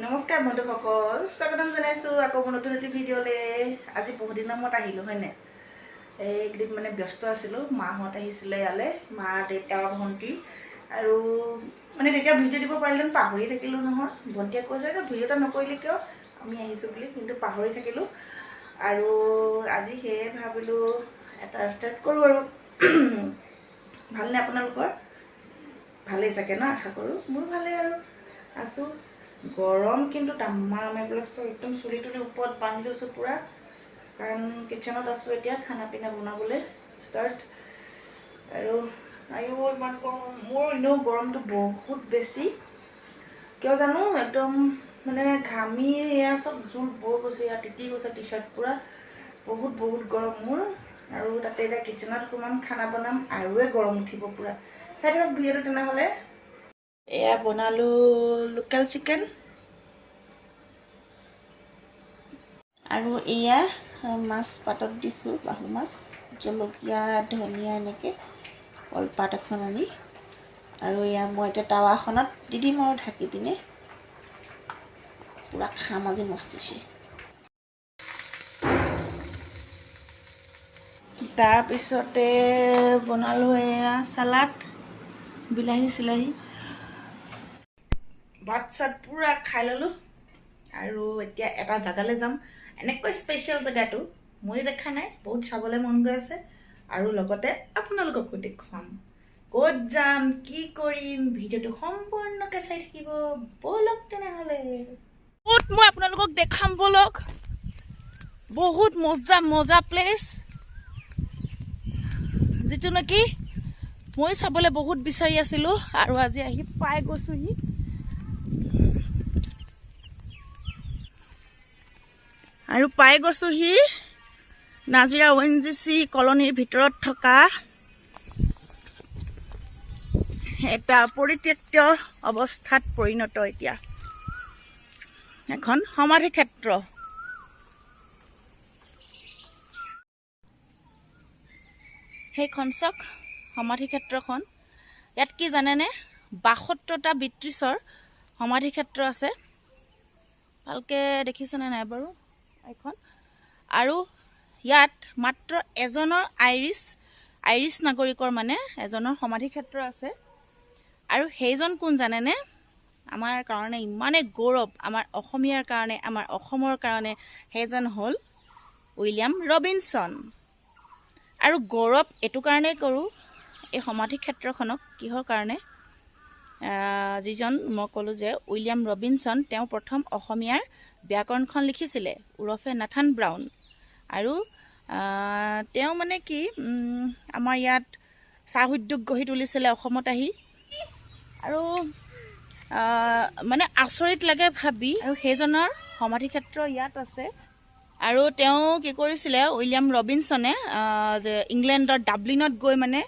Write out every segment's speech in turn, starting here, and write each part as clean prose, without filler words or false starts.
নমস্কাৰ বন্ধুসকল, স্বাগতম জনাইছোঁ আকৌ মোৰ নতুন এটি ভিডিঅ'লৈ। আজি বহুত দিনৰ মূৰত আহিলোঁ হয়নে? এইকেইদিন মানে ব্যস্ত আছিলোঁ। মাহঁত আহিছিলে ইয়ালৈ, মা, দেউতা, ভণ্টি। আৰু মানে তেতিয়া ভিডিঅ' দিব পাৰিলেহেঁতেন, পাহৰি থাকিলোঁ নহয়। ভণ্টিয়ে কৈছে যে ভিডিঅ' এটা নকৰিলি কিয়, আমি আহিছোঁ বুলি, কিন্তু পাহৰি থাকিলোঁ। আৰু আজি সেয়ে ভাবিলোঁ এটা ষ্টাৰ্ট কৰোঁ। আৰু ভালনে আপোনালোকৰ? ভালেই চাগে ন? আশা কৰোঁ। মোৰো ভালেই আৰু আছোঁ। গৰম কিন্তু তামাম। এইবিলাক চব একদম চুলি তুলি ওপৰত বান্ধি লৈছোঁ পূৰা, কাৰণ কিটচেনত আছোঁ এতিয়া খানা পিনা বনাবলৈ ষ্টাৰ্ট। আৰু আইও ইমান গৰম। মোৰ এনেও গৰমটো বহুত বেছি, কিয় জানো, একদম মানে ঘামি এয়া চব জোল বৈ গৈছে, এয়া তিতি গৈছে টি চাৰ্ট পূৰা। বহুত বহুত গৰম মোৰ। আৰু তাতে এতিয়া কিটচেনত সোমাম, খানা বনাম, আৰুৱে গৰম উঠিব পূৰা। চাই থাকক ভিডিঅ'টো তেনেহ'লে। এয়া বনালোঁ লোকেল চিকেন আৰু এয়া মাছ পাতত দিছোঁ, বাহু মাছ, জলকীয়া, ধনিয়া এনেকৈ কলপাত এখন আনি। আৰু এয়া মই এতিয়া টাৱাখনত দি দিম আৰু ঢাকি পিনে পূৰা খাম আজি মস্তিছে। তাৰপিছতে বনালোঁ এয়া চালাড, বিলাহী চিলাহী। ভাত চাত পূৰা খাই ল'লোঁ। আৰু এতিয়া এটা জেগালৈ যাম, এনেকৈ স্পেচিয়েল জেগাটো ময়ো দেখা নাই, বহুত চাবলৈ মন গৈ আছে আৰু লগতে আপোনালোককো দেখুৱাম। ক'ত যাম, কি কৰিম, ভিডিঅ'টো সম্পূৰ্ণকৈ চাই থাকিব। ব'লক তেনেহ'লে, ক'ত মই আপোনালোকক দেখাম ব'লক। বহুত মজা মজা প্লেচ, যিটো নেকি মই চাবলৈ বহুত বিচাৰি আছিলোঁ আৰু আজি আহি পাই গৈছোহি। আৰু পাই গৈছোহি নাজিৰা অ'এনজিচি কলনীৰ ভিতৰত থকা এটা পৰিত্যক্ত অৱস্থাত পৰিণত এতিয়া এখন সমাধি ক্ষেত্ৰ। সেইখন চাওক সমাধি ক্ষেত্ৰখন। ইয়াত কি জানেনে, 72টা ব্ৰিটিছৰ সমাধি ক্ষেত্ৰ আছে। ভালকৈ দেখিছেনে নাই বাৰু এইখন? আৰু ইয়াত মাত্ৰ এজনৰ আইৰিছ নাগৰিকৰ মানে এজনৰ সমাধি ক্ষেত্ৰ আছে। আৰু সেইজন কোন জানেনে? আমাৰ কাৰণে ইমানেই গৌৰৱ, আমাৰ অসমীয়াৰ কাৰণে, আমাৰ অসমৰ কাৰণে, সেইজন হ'ল উইলিয়াম ৰবিনছন। আৰু গৌৰৱ এইটো কাৰণেই কৰোঁ এই সমাধি ক্ষেত্ৰখনক, কিহৰ কাৰণে? যিজন মই ক'লোঁ যে উইলিয়াম ৰবিনছন, তেওঁ প্ৰথম অসমীয়াৰ ব্যাকৰণখন লিখিছিলে, ওৰফে নাথান ব্ৰাউন। আৰু তেওঁ মানে কি, আমাৰ ইয়াত চাহ উদ্যোগ গঢ়ি তুলিছিলে অসমত আহি। আৰু মানে আচৰিত লাগে ভাবি। আৰু সেইজনৰ সমাধি ক্ষেত্ৰ ইয়াত আছে। আৰু তেওঁ কি কৰিছিলে, উইলিয়াম ৰবিনছনে ইংলেণ্ডৰ ডাবলিনত গৈ মানে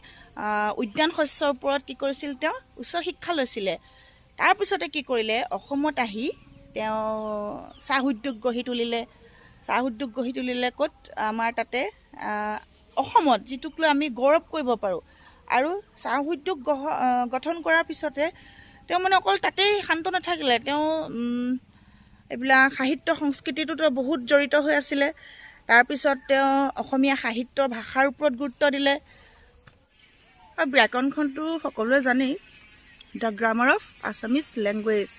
উদ্যান শস্যৰ ওপৰত কি কৰিছিল, তেওঁ উচ্চ শিক্ষা লৈছিলে। তাৰপিছতে কি কৰিলে, অসমত আহি তেওঁ চাহ উদ্যোগ গঢ়ি তুলিলে। চাহ উদ্যোগ গঢ়ি তুলিলে ক'ত? আমাৰ তাতে অসমত, যিটোক লৈ আমি গৌৰৱ কৰিব পাৰোঁ। আৰু চাহ উদ্যোগ গঠন কৰাৰ পিছতে তেওঁ মানে অকল তাতেই শান্ত নাথাকিলে, তেওঁ এইবিলাক সাহিত্য সংস্কৃতিটোতো বহুত জড়িত হৈ আছিলে। তাৰপিছত তেওঁ অসমীয়া সাহিত্য ভাষাৰ ওপৰত গুৰুত্ব দিলে। আৰু ব্যাকৰণখনটো সকলোৱে জানেই, the grammar of Assamese language.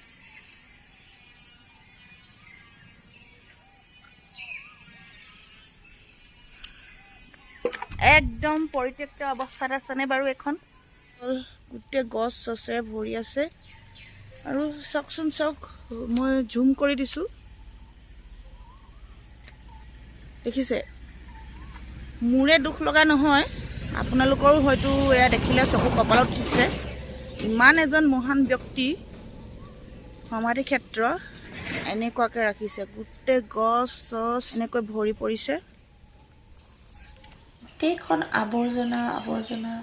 একদম পৰিত্যক্ত অৱস্থাত আছেনে বাৰু এইখন? গোটেই গছ চছেৰে ভৰি আছে। আৰু চাওকচোন চাওক, মই জুম কৰি দিছোঁ, দেখিছে? মোৰে দুখ লগা নহয়, আপোনালোকৰো হয়তো এয়া দেখিলে চকু কপালত উঠিছে। ইমান এজন মহান ব্যক্তি সমাধি ক্ষেত্ৰ এনেকুৱাকৈ ৰাখিছে, গোটেই গছ চছ এনেকৈ ভৰি পৰিছে। গোটেইখন আৱৰ্জনা আৱৰ্জনা,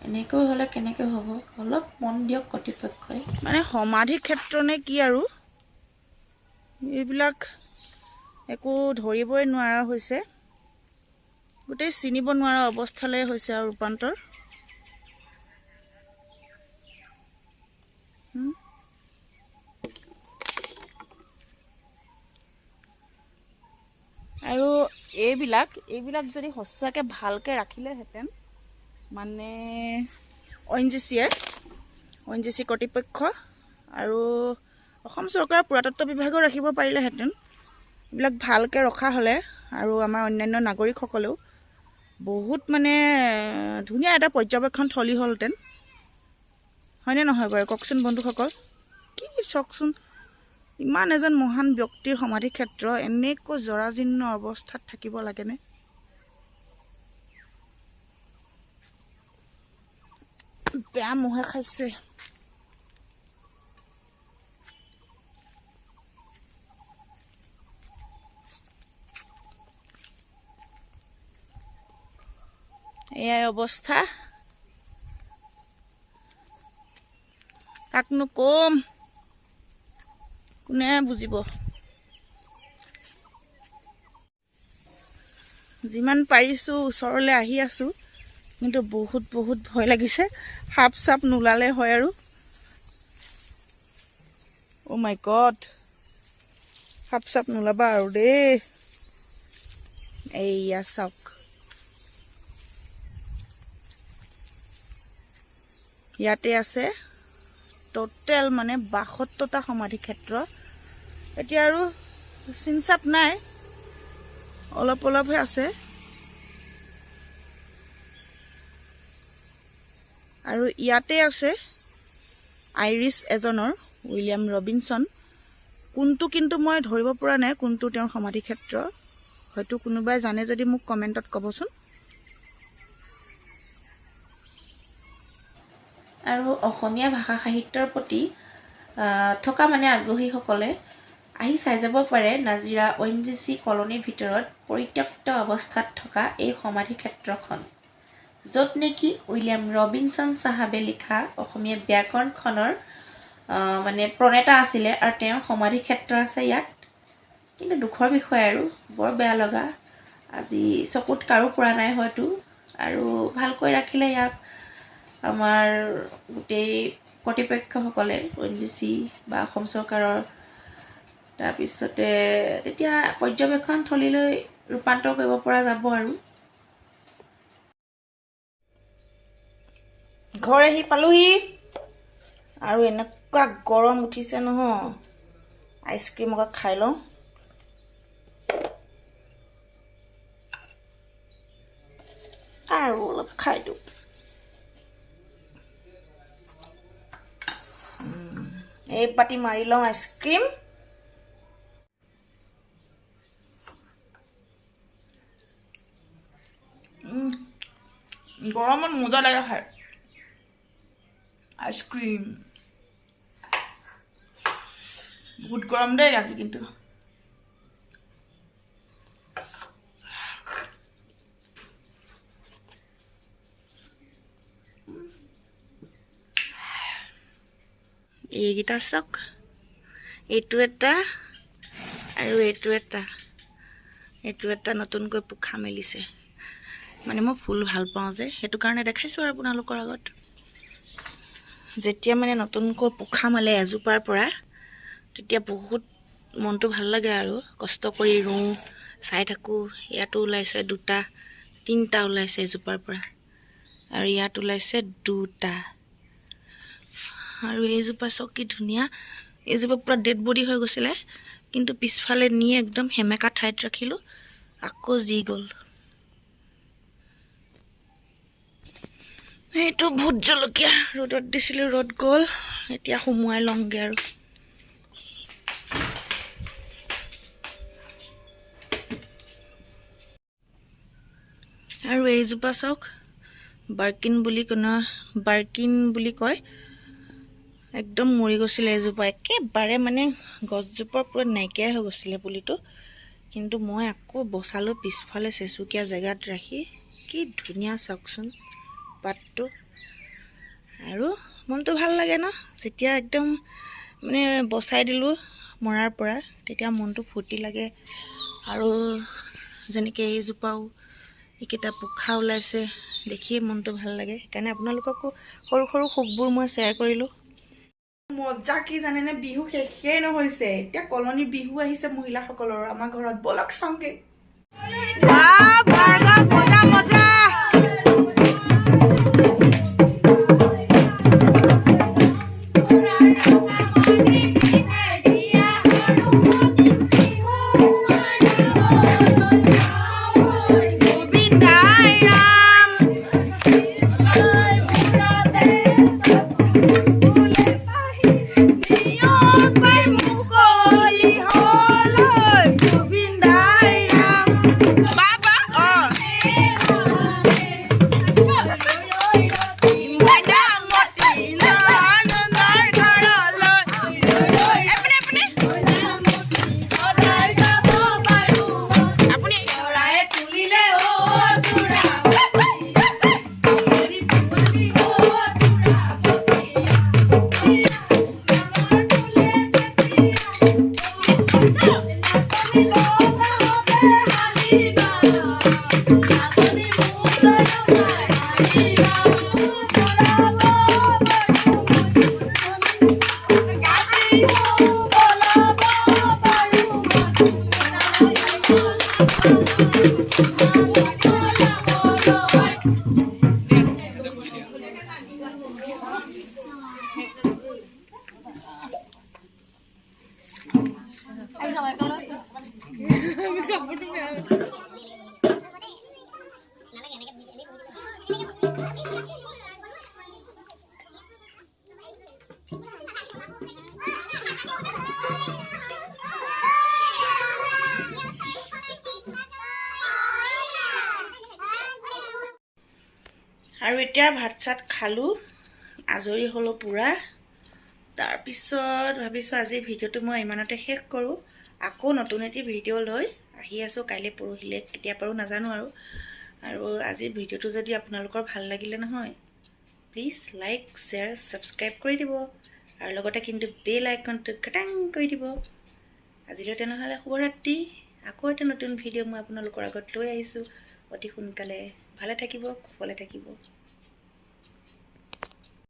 এনেকৈ হ'লে কেনেকৈ হ'ব? অলপ মন দিয়ক কৰ্তৃপক্ষই। মানে সমাধি ক্ষেত্ৰ নে কি আৰু এইবিলাক একো ধৰিবই নোৱাৰা হৈছে, গোটেই চিনিব নোৱাৰা অৱস্থালৈ হৈছে আৰু ৰূপান্তৰ। এইবিলাক যদি সঁচাকৈ ভালকৈ ৰাখিলেহেঁতেন, মানে অ' এন জি চিয়ে, অ' এন জি চি কৰ্তৃপক্ষ আৰু অসম চৰকাৰৰ পুৰাতত্ব বিভাগেও ৰাখিব পাৰিলেহেঁতেন। এইবিলাক ভালকৈ ৰখা হ'লে আৰু আমাৰ অন্যান্য নাগৰিকসকলেও বহুত মানে ধুনীয়া এটা পৰ্যবেক্ষণ থলী হ'লহেঁতেন, হয়নে নহয় বাৰু কওকচোন বন্ধুসকল? কি চাওকচোন, ইমান এজন মহান ব্যক্তিৰ সমাধি ক্ষেত্ৰ এনেকৈ জৰাজীৰ্ণ অৱস্থাত থাকিব লাগেনে? বেয়া মহে খাইছে। এয়াই অৱস্থা। কাকনো কম, কোনে বুজিব? যিমান পাৰিছোঁ ওচৰলৈ আহি আছোঁ, কিন্তু বহুত বহুত ভয় লাগিছে। সাপ চাপ নোলালে হয় আৰু। অ' মাই গড, সাপ চাপ নোলাবা আৰু দেই। এইয়া চাওক, ইয়াতে আছে টোটেল মানে 72টা সমাধি ক্ষেত্ৰ। এতিয়া আৰু চিনচাপ নাই, অলপ অলপহে আছে। আৰু ইয়াতে আছে আইৰিছ এজনৰ, উইলিয়াম ৰবিনছন। কোনটো কিন্তু মই ধৰিব পৰা নাই, কোনটো তেওঁৰ সমাধি ক্ষেত্ৰ। হয়তো কোনোবাই জানে যদি মোক কমেণ্টত ক'বচোন। আৰু অসমীয়া ভাষা সাহিত্যৰ প্ৰতি থকা মানে আগ্ৰহীসকলে আহি চাই যাব পাৰে নাজিৰা অ' এন জি চি কলনীৰ ভিতৰত পৰিত্যক্ত অৱস্থাত থকা এই সমাধি ক্ষেত্ৰখন, য'ত নেকি উইলিয়াম ৰবিনছন চাহাবে লিখা অসমীয়া ব্যাকৰণখনৰ মানে প্ৰণেতা আছিলে আৰু তেওঁৰ সমাধি ক্ষেত্ৰ আছে ইয়াত। কিন্তু দুখৰ বিষয় আৰু বৰ বেয়া লগা, আজি চকুত কাৰো পৰা নাই হয়তো। আৰু ভালকৈ ৰাখিলে ইয়াক আমাৰ গোটেই কৰ্তৃপক্ষসকলে, অ' এন জি চি বা অসম চৰকাৰৰ, তাৰপিছতে তেতিয়া পৰ্যবেক্ষণ থলীলৈ ৰূপান্তৰ কৰিব পৰা যাব। আৰু ঘৰ আহি পালোহি আৰু এনেকুৱা গৰম উঠিছে নহয়, আইচক্ৰীম অকণ খাই লওঁ। আৰু অলপ খাই দিওঁ। এই বাতি মাৰি লওঁ আইচক্ৰীম। গৰমত মজা লাগে খাই আইচক্ৰীম। বহুত গৰম দেই আজি কিন্তু। এইকেইটা চাওক, এইটো এটা আৰু এইটো এটা, এইটো এটা নতুনকৈ পোখা মেলিছে। মানে মই ফুল ভাল পাওঁ যে, সেইটো কাৰণে দেখাইছোঁ আৰু আপোনালোকৰ আগত। যেতিয়া মানে নতুনকৈ পোখা মেলে এজোপাৰ পৰা, তেতিয়া বহুত মনটো ভাল লাগে আৰু কষ্ট কৰি ৰুওঁ, চাই থাকোঁ। ইয়াতো ওলাইছে দুটা, তিনিটা ওলাইছে এজোপাৰ পৰা, আৰু ইয়াত ওলাইছে দুটা। আৰু এইজোপা চাওক কি ধুনীয়া, এইজোপা পূৰা ডেড বডি হৈ গৈছিলে, কিন্তু পিছফালে নি একদম সেমেকা ঠাইত ৰাখিলোঁ, আকৌ জি গ'ল। এইটো ভোট জলকীয়া ৰ'দত দিছিলোঁ, ৰ'দ গ'ল, এতিয়া সুমুৱাই লওঁগৈ আৰু। আৰু এইজোপা চাওক, বাৰ্কিন বুলি কোনা, বাৰ্কিন বুলি কয়, একদম মৰি গৈছিলে এজোপা একেবাৰে, মানে গছজোপা পূৰা নাইকিয়াই হৈ গৈছিলে পুলিটো। কিন্তু মই আকৌ বচালোঁ পিছফালে চেচুকীয়া জেগাত ৰাখি। কি ধুনীয়া চাওকচোন পাতটো, আৰু মনটো ভাল লাগে ন যেতিয়া একদম মানে বচাই দিলোঁ মৰাৰ পৰা, তেতিয়া মনটো ফূৰ্তি লাগে। আৰু যেনেকৈ এইজোপাও এইকেইটা পোখা ওলাইছে, দেখিয়ে মনটো ভাল লাগে। সেইকাৰণে আপোনালোককো সৰু সৰু সুখবোৰ মই শ্বেয়াৰ কৰিলোঁ। মজা কি জানেনে, বিহু শেষেই নহৈছে, এতিয়া কলনি বিহু আহিছে মহিলাসকলৰ আমাৰ ঘৰত, ব'লক চাওঁগে। বাহ, ভাৰ্গৱ, মজা মজা। গোবিন্দাই ৰাম। মুকলি হ'ল গোবিন্দাই ৰাম। বাবা অ মইনামতী নন্দৰ ঘৰলৈ। এপিনে এপিনে আপুনি। তুলিলে অ তোৰা পোৱালি, অ তোৰা আৰু এতিয়া ভাত চাত খালোঁ, আজৰি হ'লোঁ পূৰা। তাৰপিছত ভাবিছোঁ আজিৰ ভিডিঅ'টো মই ইমানতে শেষ কৰোঁ। আকৌ নতুন এটি ভিডিঅ' লৈ আহি আছোঁ কাইলৈ, পৰহিলৈ, কেতিয়া পাৰোঁ নাজানো আৰু। আৰু আজিৰ ভিডিঅ'টো যদি আপোনালোকৰ ভাল লাগিলে নহয়, প্লিজ লাইক, শ্বেয়াৰ, ছাবস্ক্ৰাইব কৰি দিব আৰু লগতে কিন্তু বেল আইকনটো খটাং কৰি দিব। আজিলৈ তেনেহ'লে শুভৰাত্ৰি। আকৌ এটা নতুন ভিডিঅ' মই আপোনালোকৰ আগত লৈ আহিছোঁ অতি সোনকালে। ভালে থাকিব, কুশলে থাকিব।